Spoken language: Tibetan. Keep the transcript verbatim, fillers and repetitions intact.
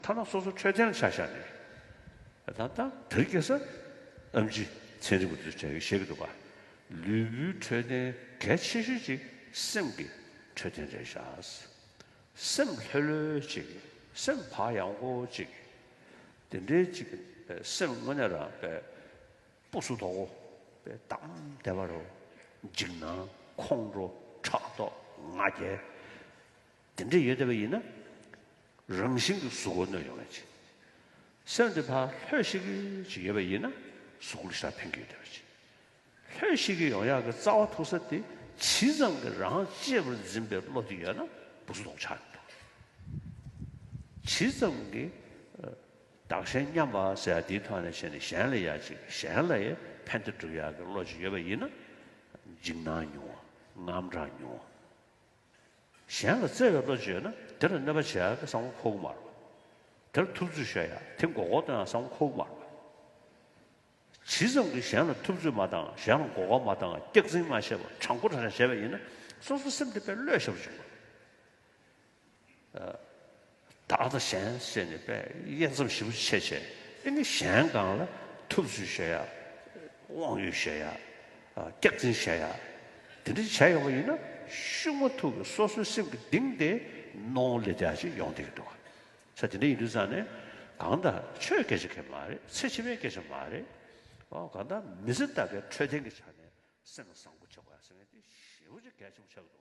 ཐ་ན་སོ་སོ་འཕྲོད་བསྟེན་ལ་ཆ་བཞག་ནས། ད་ལྟ་དེ་རིང་ཁ་སང་ཨེམ་ཆི་ཚན་རིག་པ་དེ་ཚོས་བཤད་ཀྱི་འདུག་ག་ལུས་པོའི་འཕྲོད་བསྟེན་གལ་ཆེ་ཤོས་ཅིག་སེམས་ཀྱི་འཕྲོད་བསྟེན་རེད་ཤག་སེམས་ལྷོད་ལྷོད་ཅིག་སེམས་བག་ཡངས་པོ་ཅིག་དེ་འདྲའི་ཅིག་སེམས་དངོས་གནས་རང་དཔེ་སྤུ་སུ་དོག་པོ་དཔེ་དམ་བདེ་བ་རོ། འཇིགས་སྣང་ཁོང་ཁྲོ་ཕྲག་དོག་ང་རྒྱལ། དེ་འདྲ་ཡོད་བསྡད་པ་ཡིན་ན། རང་བཞིན་གྱིས་གཟུགས་པོ་གནོད་ཡོང་ཡ་ཅིག་སེམས་དེ་ཕར་ལྷོད་ཤིག་གི་ཅིག་ཡོད་པ་ཡིན་ན། གཟུགས་པོ་ལ་ཞེ་དྲག་ཕན་གྱི་ཡོད་བསྡད་པ་ཅིག་ལྷོད་ཤིག་གི་ཡོང་ཡག་གི་རྩ་བ་ཐུག་ས་དེ་ཇི་ཙམ་གྱིས་རང་གཅེས་པར་འཛིན་པའི་བློ་དེ་ཡོད་ན་སྤུ་སུ་དོག་ཆགས་མི་འདུག་ཇི་ཙམ་གྱིས་བདག་གཞན་མཉམ་པ་ཟེར་ཡ་དེའི་ཐོག་ནས་བྱས་ནས་གཞན་ལ་ཡ་ཅིག་གཞན་ལ་ཡ་ཕན་བདེ་སྒྲུབ་ཡག་གི་བློ་ཅིག་ཡོད་པ་ཡིན་ན། འཇིགས་སྣང་ཉུང་བ། དངངས་སྐྲག་ཉུང་བ། གཞན་ལ་བརྩེ་བའི་བློ་ཅིག་ཡོད་ན་དེ་ལ་གནོད་པ་བྱེད་ཡག་གི་བསམ་བློ་འཁོར་གི་མ་རེད་པ། དེར་ཐུབ་ཚོད་བྱེད་ཡག་དེ་མགོ་སྐོར་གཏོང་ཡག་བསམ་བློ་འཁོར་གི་མ་རེད་པ། ཇི་ཙམ་གྱིས་གཞན་ལ་ཐུབ་ཚོད་མ་བཏང་། གཞན་ལ་མགོ་སྐོར་མ་བཏང་། སྐྱག་རྫུན་མ་བཤད་པ། དྲང་པོ་དྲང་བཞག་བྱས་པ་ཡིན་ན་སོ་སོ་སེམས་དེ་དཔེ་ལྷོད་ཤོར་བྱུང་བ། བདག་དང་གཞན་ཟེར་ནས་དཔེ་དབྱེ་མཚམས་ཞེ་པོ་ཅིག་ཕྱེ་བྱས། ཨེ་ནི་གཞན་སྒང་ལ་ཐུབ་ཚོད་བྱེད་ཡག་དབང་ཡོད་བྱེད་ཡག་སྐྱག་རྫུན་བྱེད་ཡག་དེ་འདྲ་བྱས་ཡོང་བ་ཡིན་ན་ཤུགས་མ་ཐུག་གི་སོ་སོའི་སེམས་ཀྱི་གཏིང་དེ་རྣོ་ལེ་དེ་ཅིག་ཡོང་བསྡད་ཀྱི་འདུག་ས་དེ་འདྲ་ཡིན་དུས་ཙང་ནས་གང་ལྟར་ཆོས་སྐད་ཆ་གང་མ་རེད། ཚེ་ཕྱི་མའི་སྐད་ཆ་མ་རེད། ཨོ་གང་ལྟར་མི་ཚེ་ད་གའི་འཕྲོད་བསྟེན་གྱི་ཆ་ནས་སེམས་ལ་བཟང་པོ་བྱེད་དགོས་ཡ་ཟེར་མཁན་དེ་ཞེ་པོ་ཅིག་གལ་ཆེན་པོ་ཆགས་ཀྱི་འདུག